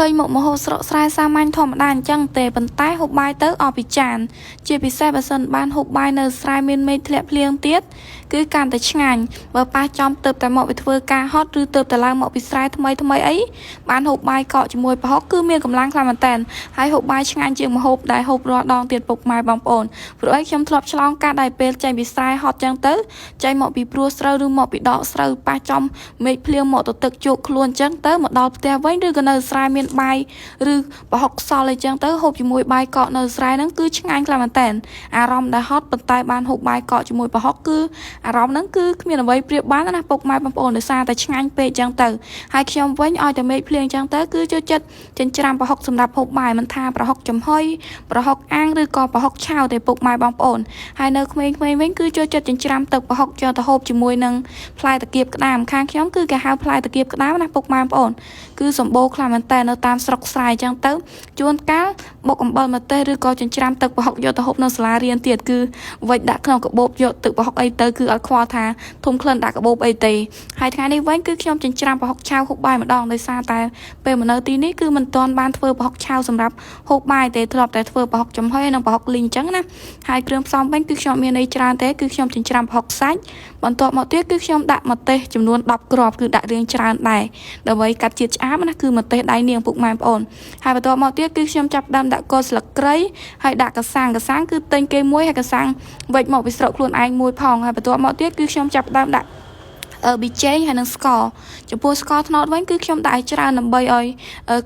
ឃើញមុខម្ហូបស្រុកស្រែសាមញ្ញធម្មតាអញ្ចឹងទេប៉ុន្តែហូបបាយទៅអស់ពីចាន ជាពិសេសបើសិនបានហូបបាយនៅស្រែមានមេឃធ្លាក់ភ្លៀងទៀតគឺកាន់តែឆ្ងាញ់បើប៉ះចំទៅតែមកពីធ្វើការហត់ឬទៅតែឡើងមកពីស្រែថ្មីថ្មីអីបានហូបបាយកកជាមួយប្រហុកគឺមានកម្លាំងខ្លាំងមែនតើហើយហូបបាយឆ្ងាញ់ជាងម្ហូបដែលហូបរាល់ដងទៀតពុកម៉ែបងប្អូនព្រោះអីខ្ញុំធ្លាប់ឆ្លងកាត់ដែរពេលចេញពីស្រែហត់ចឹងទៅចេញមកពីព្រោះស្រូវឬមកពីដកស្រូវប៉ះចំមេឃភ្លៀងមកទៅទឹកជោកខ្លួនចឹងទៅមកដល់ផ្ទះវិញឬក៏នៅស្រែមានបាយឬប្រហុកសល់អីចឹងទៅហូបជាមួយបាយកកនៅស្រែហ្នឹងគឺឆ្ងាញ់ខ្លាំងមែនតើអារម្មណ៍ដែលហត់ប៉ុន្តែបានហូបបាយកកជាមួយប្រហុកគឺអារម្មណ៍ហ្នឹងគឺគ្មានអ្វីប្រៀបបានណាពុកម៉ែបងប្អូនដោយសារតែឆ្ងាញ់ពេកចឹងទៅហើយខ្ញុំវិញឲ្យតែមេឃភ្លៀងចឹងទៅគឺចូលចិត្តចិញ្ច្រាំប្រហុកសម្រាប់ហូបបាយមិនថាប្រហុកចំហុយប្រហុកអាំងឬក៏ប្រហុកឆៅទេពុកម៉ែបងប្អូនហើយនៅក្មេងៗវិញគឺចូលចិត្តចិញ្ច្រាំទឹកប្រហុកយកទៅហូបជាមួយនឹងផ្លែតាគៀបក្តាមខាងខ្ញុំគឺគេហៅផ្លែតាគៀបក្តាមណាពុកម៉ែបងប្អូនគឺសម្បូរខ្លាំងមែនតើនៅតាមស្រុកស្រែចឹងទៅជួនកាលបុកអំបិលម្ទេសឬក៏ចិញ្ច្រាំទឹកប្រហុកយកទៅហូបនៅសាលារៀនទៀតគឺវេចដាក់ក្នុងកាបូបយកទឹកប្រហុកអីទៅគឺអត់ខ្វល់ថាធំក្លិនដាក់កាបូបអីទេហើយថ្ងៃនេះវិញគឺខ្ញុំចិញ្ច្រាំប្រហុកឆៅហូបបាយម្ដងដោយសារតែពេលមកនៅទីនេះគឺមិនទាន់បានធ្វើប្រហុកឆៅសម្រាប់ហូបបាយទេធ្លាប់តែធ្វើប្រហុកចំហុយនិងប្រហុកលីងអញ្ចឹងណាហើយគ្រឿងផ្សំវិញគឺខ្ញុំមានអីច្រើនទេគឺខ្ញុំចិញ្ច្រាំប្រហុកសាច់បន្ទាប់មកទៀតគឺខ្ញុំដាក់ម្ទេសចំនួន10គ្រាប់គឺដាក់រាងច្រើនដែរដើម្បីកាត់ជាតិឆ្អាបណាគឺម្ទេសដៃនាងពុកម៉ែបងប្អូនហើយបន្ទាប់មកទៀតគឺខ្ញុំចាប់ដើមដាក់គល់ស្លឹកគ្រៃហើយដាក់កសាំងកសាំងគឺទិញគេមួយហើយកសាំងវេចមកពីស្រុកខ្លួនឯងមួយផងហើយបន្ទាប់មកទៀតគឺខ្ញុំចាប់ដើមដាក់ប៊ីចេងហើយនិងស្ករចំពោះស្ករត្នោតវិញគឺខ្ញុំដាក់ឲ្យច្រើនដើម្បីឲ្យ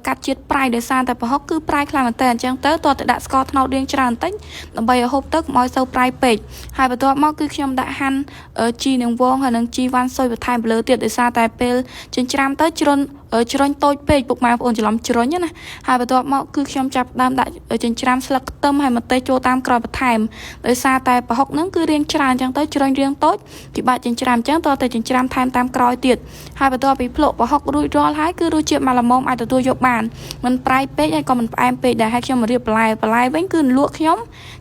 កាត់ជាតិប្រៃដោយសារតែប្រហុកគឺប្រៃខ្លាំងមែនតើអញ្ចឹងទៅតោះតែដាក់ស្ករត្នោតរាងច្រើនបន្តិចដើម្បីឲ្យហូបទៅកុំឲ្យសូវប្រៃពេកហើយបន្ទាប់មកគឺខ្ញុំដាក់ហាន់ជីនឹងវងហើយនិងជីវ៉ាន់សុយបន្ថែមទៅលើទៀតដោយសារតែពេលចិញ្ច្រាំទៅជ្រុនជ្រុញតូចពេកពុកម៉ែបងប្អូនច្រឡំជ្រុញណាហើយបន្ទាប់មកគឺខ្ញុំចាប់ដើមដាក់ចិញ្ច្រាំស្លឹកខ្ទឹមហើយម្ទេសចូលតាមក្រោយបន្ថែមដោយសារតែប្រហុកហ្នឹងគឺរាងច្រើនអញ្ចឹងទៅជ្រុញរាងតូចពិបាកចិញ្ច្រាំអញ្ចឹងតើតែចិញ្ច្រាំថែមតាមក្រោយទៀតហើយបន្ទាប់ពីភ្លក់ប្រហុករួចរាល់ហើយគឺរសជាតិមកល្មមអាចទទួលយកបានមិនប្រៃពេកហើយក៏មិនផ្អែមពេកដែរហើយខ្ញុំមករៀបបន្លែបន្លែវិញគឺលក់ខ្ញុំ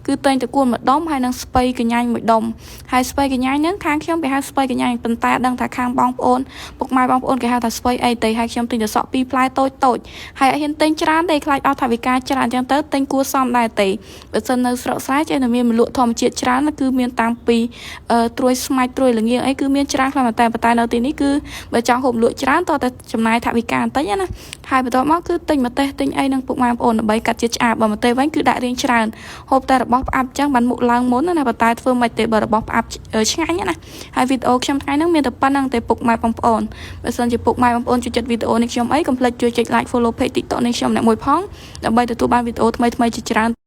គឺតែងតកួនមួយដុំហើយនិងស្ពៃកញ្ញាញ់មួយដុំហើយស្ពៃកញ្ញាញ់ហ្នឹងខាងខ្ញុំគេហៅស្ពៃកញ្ញាញ់ប៉ុន្តែដឹងថាខាងបងប្អូនពុកម៉ែបងប្អូនគេហៅថាស្ពៃអីទេហើយខ្ញុំទិញទៅសក់ពីរផ្លែតូចតូចហើយអត់ហ៊ានទិញច្រើនទេខ្លាចអស់ថវិកាច្រើនអញ្ចឹងទៅទិញគួរសមដែរទេបើសិននៅស្រុកស្រែចេះតែមានមលក់ធម្មជាតិច្រើនគឺមានតាំងពីត្រួយស្មាច់ត្រួយល្ងៀងអីគឺមានច្រើនខ្លាំងមែនតើប៉ុន្តែនៅទីនេះគឺបើចង់ហូបលក់ច្រើនតើតែចំណាយថវិកាបន្តិចណាហើយបន្ទាប់មកគឺទិញម្ទេសទិញអីនឹងពុកម៉ែបងប្អូនដើម្បីកាត់ជាតិឆ្អាបបើម្ទេសវិញគឺដាក់រាងច្រើនហូបតែរបស់ផ្អាប់ចឹងបានមុខឡើងមុនណាប៉ុន្តែធ្វើមិនទេបើរបស់ផ្អាប់ឆ្ងាញ់ណាហើយវីដេអូខ្ញុំថ្ងៃហ្នឹងមានតែប៉ុណ្្នឹងទេពុកម៉ែបងប្អូនបើសិនជាពុកម៉ែបងប្អូនចូលចិត្តវីដេអូនេះខ្ញុំអីកុំភ្លេចជួយចុច like follow page TikTok នេះខ្ញុំអ្នកមួយផងដើម្បីទទួលបានវីដេអូថ្មីៗជាច្រើន។